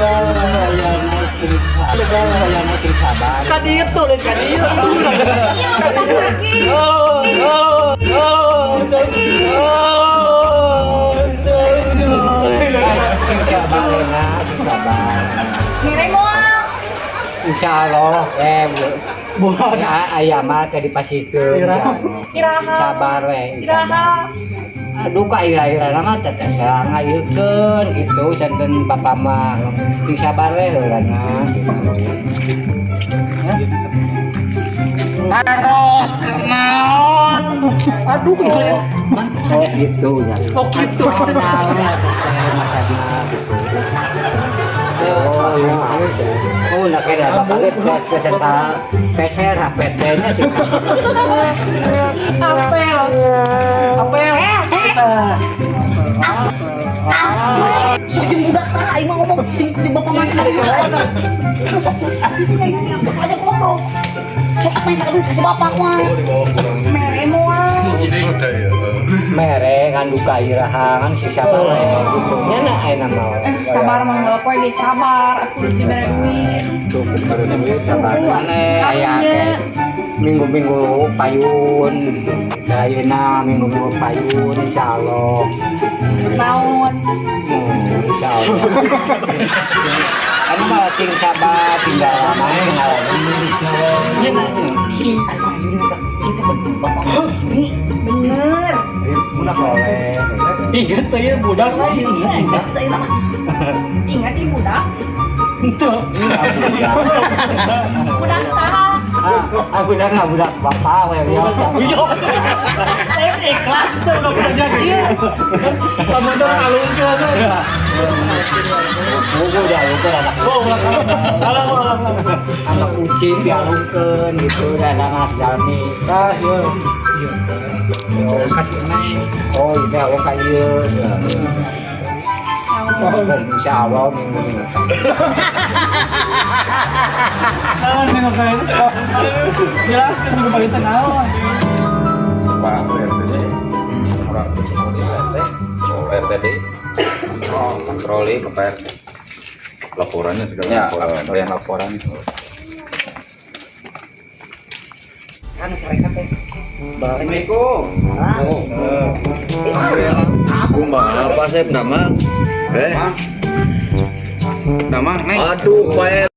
Ayana sing ayana sing sabar. Ka dieu tuh, lain ka dieu. Oh, oh, oh, oh. Sing sabar na, sing sabar. Mere moal. Insya Allah, eh, Buat. ya, aya mah teh dipasikeun Iraha. insyaallah. Iraha. Sabar we, Iraha. Aduh ka ira-ira mah teh teh ngayeukeun gitu santen bapak mah. Sing sabar we heulana gitu. Taros kenaon. Aduh, iya. Oh gitu ya. Oh gitu. Naon atuh teh masana gitu. Oh iya. Oh, nak kira bapak ge peserta peser HPT nya sih. Apel. Apel. Sok jeung budak tah aing mah ngomong ting ting bapak mah. Sok ini nya ini sok aja ngobrol. Sok main ka duit ka si bapak mah. Mere moal. Mere kan duka iraha kan si sabar we gitu. Nya na ayeuna mah. Eh, sabar mah nggak poe ge sabar. Aku udah dibere duit. Cukup baru duit sabar maneh aya teh minggu-minggu payun. Ayeuna minggu-minggu payun insyaallah. Naon? Insyaallah. Anu mah sing sabar tinggal main ngalamin. Nya na. Aduh, ayeuna teh itu bapak mah ini. Bener. Budak soleh. Ingat teh ya budak lah. Iya, ingat teh ayeuna mah. Ingat ieu budak. Itu. Budak saha? Ah, budak nggak budak bapak we biasa. Iya. Saya ikhlas tuh udah kerja kieu. Lamun teh alungkeun. Buku dialungkeun anak. Oh, alah, alah, alah. Anak kucing dialungkeun gitu dan anak jalmi. Ah, iya. Yo, Kasih neng. Oh, itu alung ka ieu. Insya Allah minggu minggu. Naon minggu kali itu? Jelaskan minggu pagi teh naon. Pak RT orang RT. Oh, RTD. Oh, patroli ke Pak RT. Laporannya segala Ya, laporan. laporan laporan. Kan mereka teh. Assalamualaikum. Kumaha Pak Sep nama? Eh, Damang, Neng. aduh Pak.